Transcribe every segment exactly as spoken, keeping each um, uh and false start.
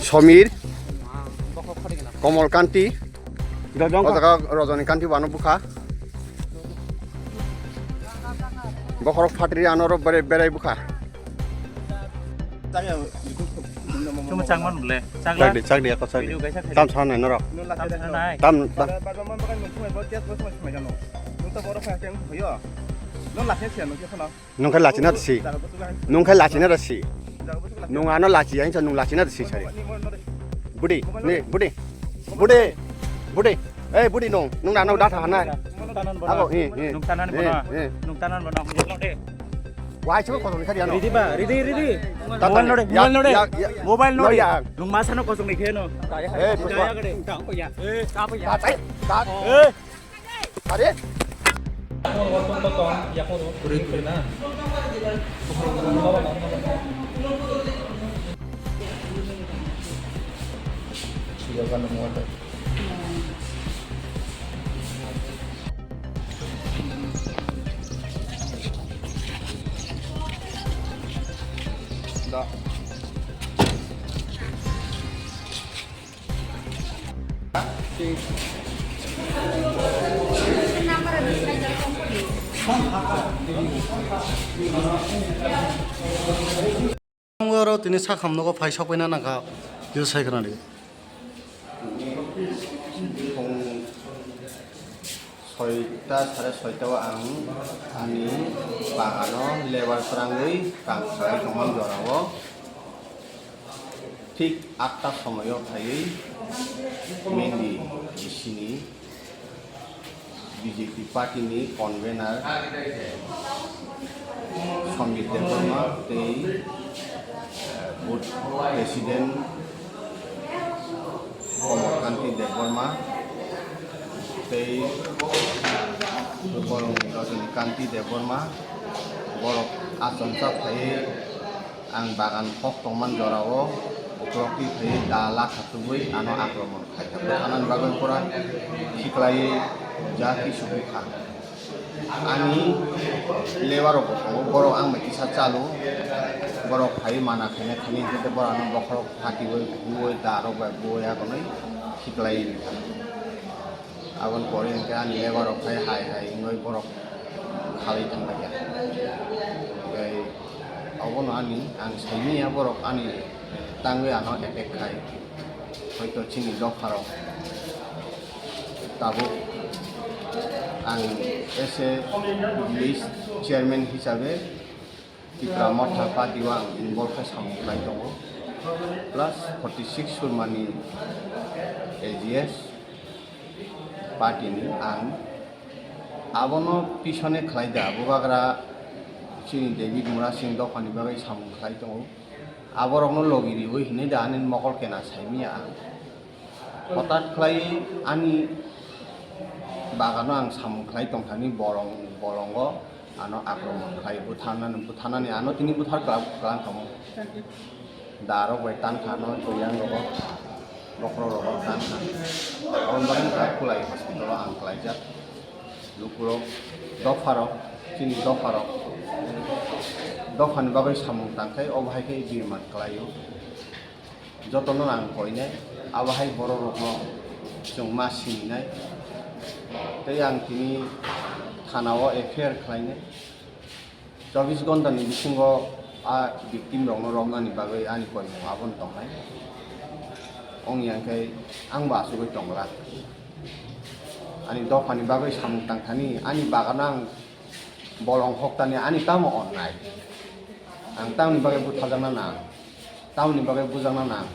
Somir, Komol Kanti, o jaga Rojoni Kanti wano bukha. Bokhorok phatri ano ro berai, berai bukha. Chuma changman bole. Chagla. Chagdi, chagdi, ako chagdi. Video kaisa khai. Tam sana norok. Tam sana nai. Tam, tam. Nung khai lachina da si. Nung khai lachina da si. Nung ano lachi ya, nung lachina da si sari. Budi, ni, budi. Budi. Budi. Eh, budi nung. Nung nano da thana. Ako, eh, eh. Nung tanan bono. Eh, eh. Nung tanan bono. Wai, chuma kosong ni kari ano. Ridi ba, ridi, ridi. Mobile node, mobile node. Mobile node. Nung masano kosong ni kheno. Eh, puspa. Eh, apa ya? Eh. Are? Oro tini sakham nogo phai sokpaina nangkha, kisa sai khwnadi. Soita, sare soita o ang ani bagano lebar kwrangwi kam khlai tongmani jorao. Thik atta somoio phaiwi Mendi bisini B J P party ni convener Sambit Debbarma tei, eh, booth president Komol Kanti Debbarma tei Rajani Kanti Debbarma borok achomsa phaiwi ang bagan hok tongmani jorao uklok twi phaiwi da lakha tubui ano akromon khaikha. Bwtharnani bagwi pura khiklaiwi ja kisu bukha. Ani lebar rok bo tongo, borok ang bai kisa chalo, borok phaiwi mana khaina thani hwnkhe borok ano bokhorok phatiwi huwi da rok bai buwi agonwi khiklaiwi rikha. Aboni pore hwnkhe ani lebar rok phai hai hai wngwi borok khalwi thanglaikha. Tei obono ani ang saimanya borok ani tangwi ano attack khai. Hoito chini dopharok tabuk ang as a village chairman hisabe Tipra Motha party o ang involve khe samung khlai tongo. Plus forty six Surmani A G S party ni ang abono pisone khlai da, bubagra chini David Murasing dophani bagwi samung khlai tongo. Aborokno logi riwi hinwi da ani mokol kena saimanya ang. Hotat khlai ani bagano ang samung khlai tongthani bolong, bolongo ano akromon khlai butharnani, butharnani ano tini buthar kla-, klang kamo. Darok bai tankha no, to yang rogo, bokhorok rogo tankha. Aboni bagwi khlai hospital o ang klaijak. Lukurok, dopharok, chini dopharok, dophani bagwi samung tangkhai, obo hai khe birman klaio. Jotono ang koinai, abo hai bororokno chwng ma sininai. Tei ang tini thana o F I R khlainai. Chobbish ghonta ni bisingo a victim rokno romnani bagwi ani koimung abono tongnai. Ongya khe ang bo achugwi tongla. Ani dophani bagwi samung tangthani, ani bagano ang bolong hoktani, ani tamo onnai? Ang tamoni bagwi butharjakna nang, tamoni bagwi bujakna nang?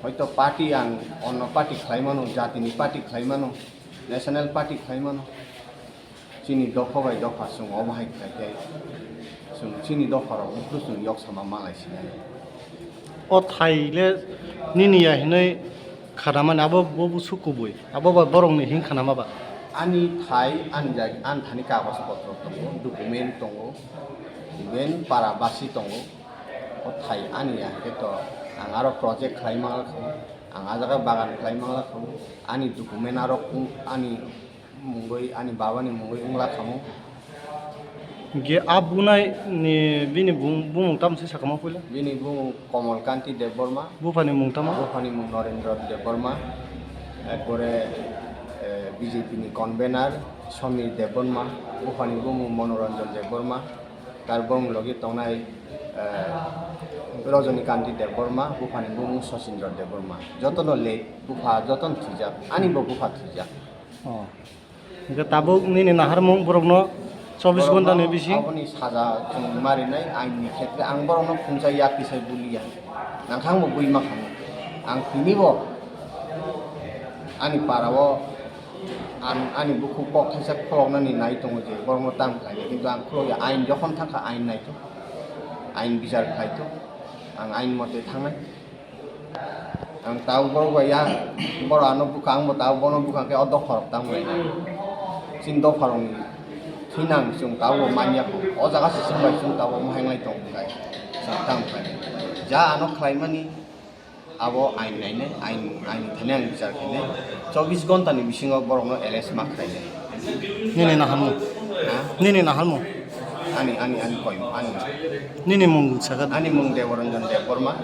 Hoito party ang onno party khlai mano, jatini party khlai mano, national party khlai mano. Chini dopha bai dopha chwng omo hai khlai khe chwng chini dopha rok buphuru chwng yok sama malai sinai. O thai le nini ya hinui khanamani abo bo busu kubui, abo ba borokni hing khanama ba? Ani thai, ani jai-, ani thani kagoj potro tongo, document tongo, even para basi tongo. O thai ani ya hwnkhe to ang aro project khlai mangla kho, ang a jaga bagan khlai mangla kho, ani document aro ani mungwi, ani babani mungwi wngla khamu. Ge a bunai ni bini bung-, bumung tamo se sakama puila? Bini bumung Komol Kanti Debbarma. Buphani mung tamo? Buphani mung Norendra Debbarma. Ekpore, eh, B J P ni convener Samir Debbarma. Buphani bumung Manoranjan Debbarma. Tar bong logi tongnai, eh, Rajani Kanti Debbarma. Buphani bumung Sachindra Debbarma. Jotono le bupha, jotono thwijak. Ani bo bupha thwijak. Oh. Hingke tabuk nini naharmung borokno chobbish ghonta ni bising? Aboni saja chwng marinai ain ni khetre ang borokno phungsa yak tisai buliya. Nangkhang bo bui ma khamu. Ang tini bo ani para o an-, ani bukhuk kok thaisa khuloknani nai tongo je borokno tang khlai, kintu ang khulokya, ain jokhon thangkha ain naitok, ain bichar khlaitok, ang ain mote thangnai. Ang tao borok bai ya, borok ano bwkha, ang bo tao bono bwkha khe o dopha rok tamo. Chini dopha rok ni thinang chwng tao bo manya kho. O jaga se chwng bai chwng tao bo mahenglai tong khai. Chwng tamo khai. Ja ano khlai mani abo ain nainai, ain, ain thani ang bichar khainai. Chobbish ghonta ni bisingo borok no arrest ma khlainai. Nini naharmung? Ha? Nini naharmung? Ani, ani, ani koi, ani. Nini mung sakha? Ani mung Debaranjan Debbarma.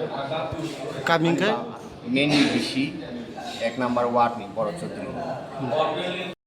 Kami wngkha? Main B C, ek number ward ni Borok Chaudhary.